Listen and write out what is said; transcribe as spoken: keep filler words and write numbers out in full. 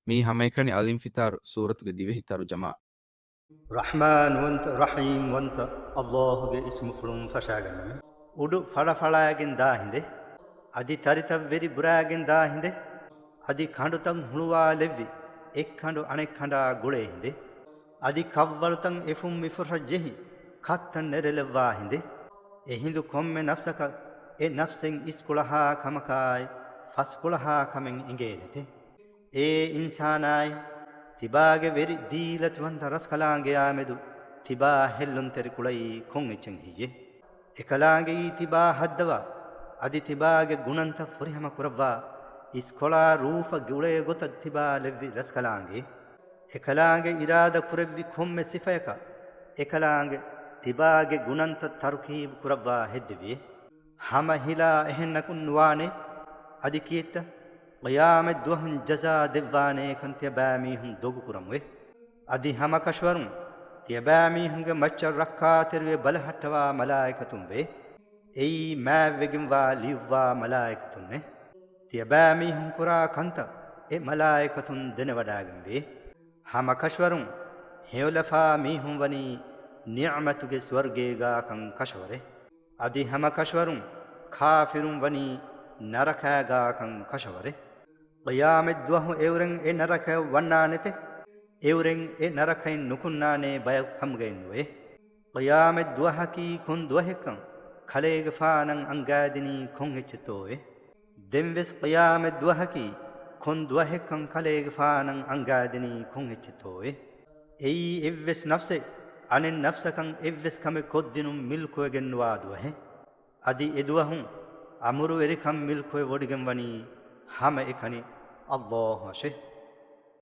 މީ ހަމައެކަނި އަލްއިންފިޠާރު ސޫރަތުގެ ދިވެހި ތަރުޖަމާ. ރަޙްމާންވަންތަ، ރަޙީމްވަންތަ އައްލާހުގެ އިސްމުފުޅުން ފަށާގަންނަމެ. އުޑު ފަޅަފަޅާގެން ދާ ހިނދެއް، އަދި ތަރިތައް ވެރި ބުރާގެން ދާ ހިނދެއް، އަދި ކަނޑުތައް ހުޅުވާލެއްވި އެއްކަނޑު އަނެއްކަނޑާ ގުޅޭ ހިނދެއް، އަދި ކަށްވަޅުތައް އެފުން މިފުށަށް ޖެހި ކަށްތައް ނެރެލެއްވާ ހިނދެއް، އެހިނދު ކޮންމެ ނަފްސަކަށް އެ ނަފްސެއް އިސްކުޅަހާ ކަމަކާއި ފަސްކުޅަހާ ކަމެއް އެނގޭނެތެ. އޭ އިންސާނާއޭ! ތިބާގެ ވެރި ދީލަތިވަންތަ ރަސްކަލާނގެޔާމެދު ތިބާ ހެއްލުންތެރި ކުޅައީ ކޮން އެއްޗެއް ހެއްޔޭ؟ އެކަލާނގެއީ ތިބާ ހައްދަވާ، އަދި ތިބާގެ ގުނަންތައް ފުރިހަމަ ކުރައްވާ، އިސްކޮޅާ ރޫފަށް ގުޅޭ ގޮތަށް ތިބާ ލެއްވި ރަސްކަލާނގެ. އެކަލާނގެ އިރާދަ ކުރެއްވި ކޮންމެ ސިފަޔަކަށް އެކަލާނގެ ތިބާގެ ގުނަންތައް ތަރުކީބު ކުރައްވާ ހެއްދެވިއޭ. ހަމަ ހިލާ އެހެންނަކުން ނުވާނެ. އަދި ކިއެއްތަ؟ ޤިޔާމަތް ދުވަހުން ޖަޒާ ދެއްވާނޭކަން ތިޔަބައިމީހުން ދޮގުކުރަމުވެ. އަދި ހަމަކަށަވަރުން ތިޔަބައިމީހުންގެ މައްޗަށް ރައްކާތެރިވެ ބަލަހައްޓަވާ މަލާއިކަތުންވެ. އެއީ މާތްވެގެންވާ ލިޔުއްވާ މަލާއިކަތުންނެ. ތިޔަބައިމީހުން ކުރާ ކަންތައް އެ މަލާއިކަތުން ދެނެވަޑައިގެންވޭ. ހަމަކަށަވަރުން ހެޔޮލަފާ މީހުން ވަނީ ނިޢުމަތުގެ ސުވަރުގޭގާކަން ކަށަވަރެއް. އަދި ހަމަކަށަވަރުން ކާފިރުން ވަނީ ނަރަކާގާކަން ކަށަވަރެއް. ޤިޔާމަތް ދުވަހު އެއުރެން އެ ނަރަކަޔަށް ވަންނާނެތެ. އެއުރެން އެ ނަރަކައިން ނުކުންނާނޭ ބަޔަކު ކަމުގައެއް ނުވޭ. ޤިޔާމަތް ދުވަހަކީ ކޮން ދުވަހެއްކަން ކަލޭގެފާނަށް އަންގާދިނީ ކޮން އެއްޗެއްތޯއޭ؟ ދެންވެސް ޤިޔާމަތް ދުވަހަކީ ކޮން ދުވަހެއްކަން ކަލޭގެފާނަށް އަންގާދިނީ ކޮން އެއްޗެއްތޯއޭ؟ އެއީ އެއްވެސް ނަފްސެއް އަނެއް ނަފްސަކަށް އެއްވެސް ކަމެއް ކޮށްދިނުން މިލްކުވެގެންނުވާ ދުވަހެއް. އަދި އެދުވަހުން އަމުރުވެރިކަން މިލްކުވެވޮޑިގެންވަނީ ހަމައެކަނި އައްލާހުއަށެ.